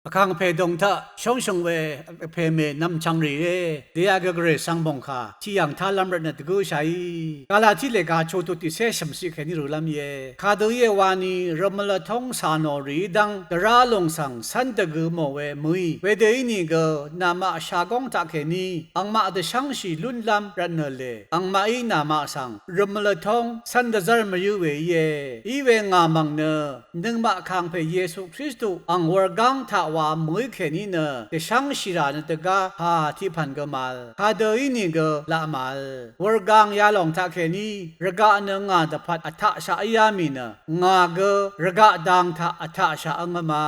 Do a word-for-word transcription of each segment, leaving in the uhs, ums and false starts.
Vkàngpè dòng taq shóngshø̀ng we vpè mè nvmchvng rìé. Dèyaq gø Gvray svng mòngkà tiq yv̀ng tálv́m rvtnø dvgǿshàí. Galati lèga chotu tiqcé shv̀mciq kèní rø̀lv́m íe. Kadø íe wani rvmøl vtóng cà nò rìí dv́ng dvrá lòng svng cv́n dvgø mò we mø̀í. Wedø ínìgø namaq shagóng taqkèní angmaq dvshv́ngshì lúnlv́m rvtnø lè angmaqí namaq svng rvmøl vtóng cv́n dvzv́r mvyǿ we íe. Iwe ngà mv̀ng nø nøngmaq kàngpè Yesu Kristu ang wurgáng taq wa mø̀í kèní nø dvshv́ngshìrà nø dvgá hà tiqpv̀n gø màvl. Kadø ínìgø laq màvl. Wurgang yalòng taqkèní rvgaq nø ngà dvpvt vtaqshaq íá mì nø ngà gø rvgaq dang taq vtaqshaq ǿngǿ ma.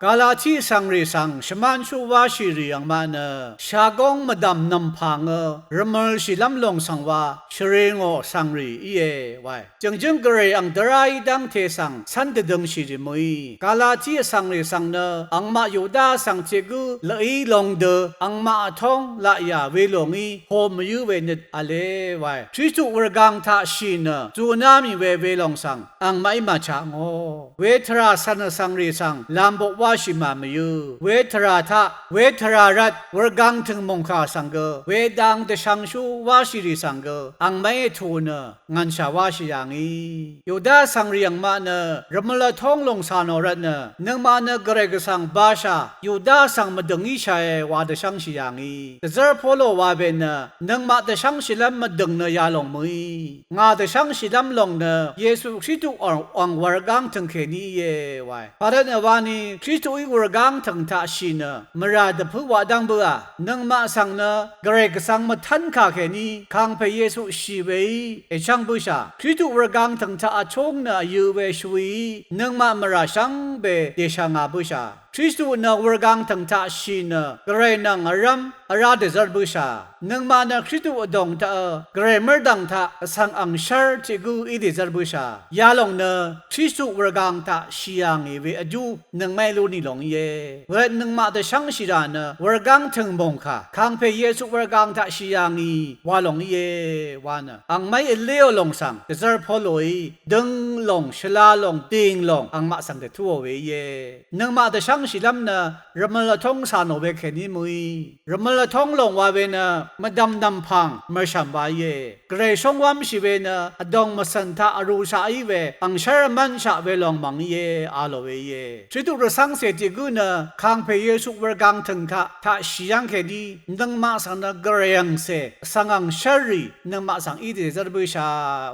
Galati vsvngrì svng shvmánshú wáshìrì angmaq nø shagóng mvdv̀m nv̀mpà ngø rvmølshìlv́m lòng svng wa shvri ngò vsvngrì íe wae. Jø̀ngjǿng Gvray ang dvráí dv́ngte svng cv́n dvdøngshì rì mø̀í. Galati vsvngrì svng nø angmaq Yuda vsvng tiq gǿ lv̀í long dø angmaq vtóng laqyà welò ngí hò mvyǿ we nøt v̄le wae. Kristu wurgang taq shì nø zuná mì we welòng svng angmaqí màchaq ngò. Wetvrà cv̀n vsvngrì svng lambuk wáshì màmvyǿ. Wetvrà taq wetvrà rvt wurgang tø̀ng mòngkà svng gø wedang dvshvngshú wáshìrì svng gø angmaqí vtù nø ngv̀nshà wáshì yà ngì. Yuda vsvngrì angmaq nø rvmøl vtóng lòng cà nò rvtnø nøngmaq nø Gvray Gvsvng bashà Yuda vsvng mvdø̀ng íshàe wa dvshv́ngshì yà ngì. Dvzv́r Polo wa we nø nøngmaq dvshv́ngshìlv́m mvdø̀ng nø yalòng mø̀í. Ngà dvshv́ngshìlv́m lòng nø Yesu Kristu ang wurgáng tø̀ng kèní íe wae. Parvtnø wani Kristuí wurgáng tø̀ng taq shì nø mvrà dvpǿ wa dv́ng bǿà. Nøngmaq svng nø Gvray Gvsvng mvtv́nkà kèní kàngpè Yesu shì weí èchv́ng bǿshà. Kristu wurgang tø̀ng taq vchúng nø vyø̄ we shvwií nøngmaq mvrà shvngbe dèshà ngà bǿshà. Kristu nø wurgang tø̀ng taq shì nø Gvray nvng vrv́m vrá dèzv́r bǿshà. Nøngmaq nø Kristu vdòng taq Gvray mv́rdv̀ng taq vsvng angshv́r tiq gǿ í dèzv́r bǿshà. Yalòng nø Kristu wurgang taq shì yà ngì we vjú nøngmaqí lú nì lòng íe. Wervt nøngmaq dvshv́ngshìrà nø wurgáng tø̀ng mòngkà kàngpè Yesu wurgang taq shì yà ngì wa lòng íe wa nø angmaqí vléò lòng svng dvzv́r Poloí døng lòng shvla lòng dìng lòng angmaq svng dvtúò we íe. Nøngmaq dvshv́ngshìlv́m nø rvmøl vtóng cà nò we kèní mø̀í. Rvmøl vtóng lòng wa we nø mvdv̀m nv̀mpàng mv̀rshv̀m wa íe. Gvray shóngwv́mshì we nø vdòng mvcø̀n taq vrūshaq í we angshv́r vmv́nshaq we lòng mv̀ng íe a lò we íe. Shvduk rvcv́ngcè tiq gǿ nø kàngpè Yesu wurgang tø̀ng kaq taq shì yv́ng kèní nøngmaq svng nø Gvray angcè vsvng angshv́rrì nøngmaq svng í dèzv́r bǿshà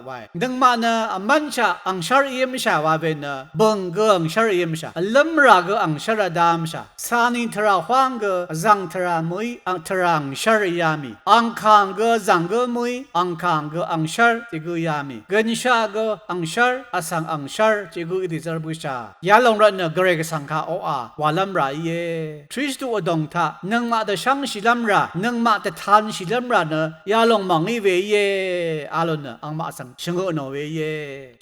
wae. Nøngmaq nø vmv́nshaq angshv́r íǿmshà wa we nø bø̀ng gø angshv́r íǿmshà, vlǿmrà gø angshv́r vdámshà. Cani tvrà hwáng gø vzv̀ng tvrà mø̀í ang tvrà angshv́r íá mì. Angkàng gø vzv̀ng gǿ mø̀í angkàng gø angshv́r tiq gǿ íá mì. Gønshaq gø angshv́r vsvng angshv́r tiq gǿ í dèzv́r bǿshà. Yalòng rvtnø Gvray Gvsvng kaq oqà wàlv́m rà íe. Kristu vdòng taq nøngmaq dvshv́ngshìlv́m rà nøngmaq dvtanshìlv́m rà nø yalòng mv̀ng í we íe a lò nø angmaq svng shvngø tnò we íe.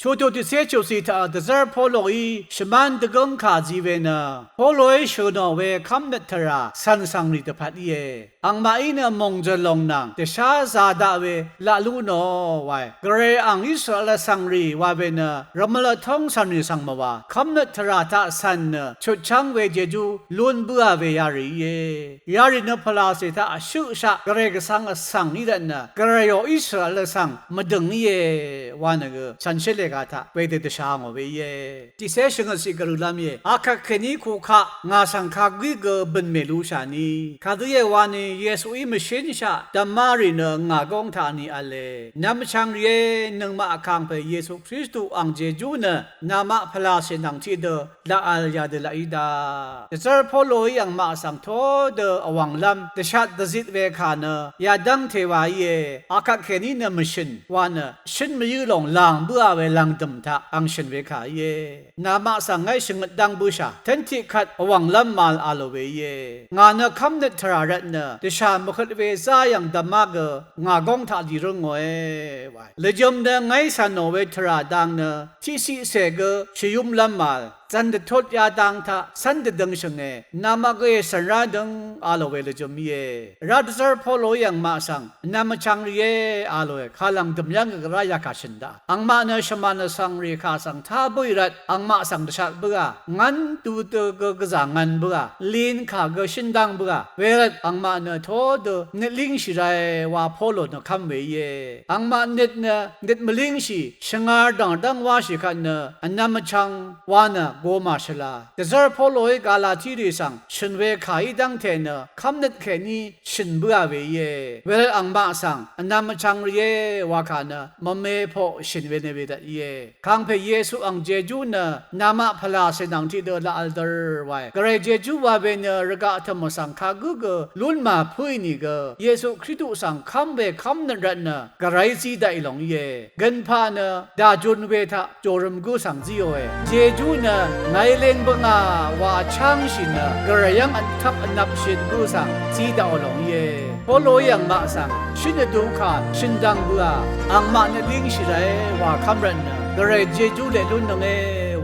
Chotu tiqcé chutci taq dvzv́r Poloí shvmán dvgǿng kà zi we nø Poloí shø̀ nò we kv́mnøt tvrà cv̀n svng rì dvpvt íe. Angmaqí nø mòngjø̀n lòng nvng dvshá za daq we laq lú nò wae. Gvray ang Israel vsvng rì wa we nø rvmøl vtóng cv̀n rì svng mvwà kv́mnøt tvrà taq cv̀n nø chutchv́ng we jejú lún bǿà we yarì íe. Yarì nø pvlàcè taq vshøqshaq Gvray Gvsvng vsvng í rvtnø Gvrayò Israel vsvng mvdø̀ng íe wa nø gø shànshér lèga taq wedø dvsha ngò we íe. Tiqcé shvngøtciq gvrølv́m íe. Akvt kèní kukaq ngà svng kagǿí gø bø̀n mèlushà ni. Kadø íe wani Yesuí mvshínshaq dvmá rì nø ngà góng taq ni v̄le. Nvmchvng rìé, nøngmaq vkàngpè Yesu Kristu ang jejú nø namaq pvlàcè nvng tiqdø laq v̄l yadø laq í daq. Dvzv́r Poloí angmaq svng tó dø vwv̀nglv́m dvshat dvzit we kà nø yadv́ngte wa íe. Akvt kèní nø mvshø̀n wa nø shǿn mvyǿ lòng làng bǿà we lv̀ngdø̀m taq ang shø̀n we kà íe. Namaq svng ngái shvngøt dv́ng bǿshà, tǿn tiqkvt vwv̀nglv́m màvl a lò we íe. Ngà nø kv́mnøt tvrà rvtnø dvshà mvhøt we záyv̀ng dvmá gø ngà góng taq lì rǿngòe wae. Lvjø̄m nø ngái cv̀n nò we tvrà dang nø tiqciqcè gø shvyúmlv́m màvl. zv̀n dvtut yadang taq cv́n dvdøngshø̀nge, namaq gø ècv̀n rá døng a lò we lvjøm íe. Vrá dvzv́r Poloí angmaq svng vnvm vchvng rìé a lòe, kàlv̀ng dø̀myv́ng gø gvrá yakà shø̀n daqà. Angmaq nø shvmàn vsvng rì kà svng tá bǿì rvt angmaq svng dvshat bǿà, ngv́n dudø gø gvzà ngv̄n bǿà, lin kà gø shǿn dáng bǿà, wervt angmaq nø tó dø nøt língshì rae wa Polo nø kv́m we íe. Angmaq nøt nø nøt mvlíngshì, shvngar dv̀ngdv́ng wáshì kvt nø vnvm vchvng wa nø go màshvla. Dvzv́r Poloí Galati rì svng shø̀n we kàí dv́ngte nø kv́mnøt kèní shø̀n bǿà we íe. Wervt angmaq svng vnvm vchvng rìé wa kà nø mvme poq shø̀n we nø wedvt íe. Kàngpè Yesu ang jejú nø namaq pvlàcè nvng tiqdø laq vl dvr wae. Gvray jejú wa we nø rvgaq tø̀m vsvng kagǿ gø lún màpǿì nìgø Yesu Kristu svng kv́m we kv́mnøt rvt nø gvrayí zí daqì lòng íe. Gønpaq nø dàjun we taq jòrøm gǿ svng zíòe. Jejú nø ngàí léng bǿngà wa vchángshì nø gvray yv́ng vtvp vnvpshøt gǿ svng zí daqò lòng íe. Poloí angmaq svng shǿn vdu kà shø̀n dv́ng bǿà, angmaq nø língshì ràe wa kv́m rvt nø gvray jejú leq lúnnønge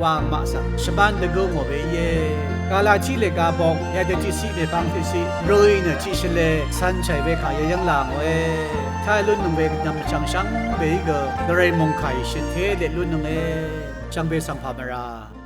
wa angmaq svng shvbán dvgǿ ngò we íe. Galati lèga bok yadø tiqciq mèpvng tiqciq røì nø tiqshvle cv̄n chàì we kà yeyv́ng là ngòe. Taq lúnnøng we gvnvm vchvng shvngbeí gø gvray mòngkàì shø̀n té leq lúnnønge. Shvngbe svng pà mvrà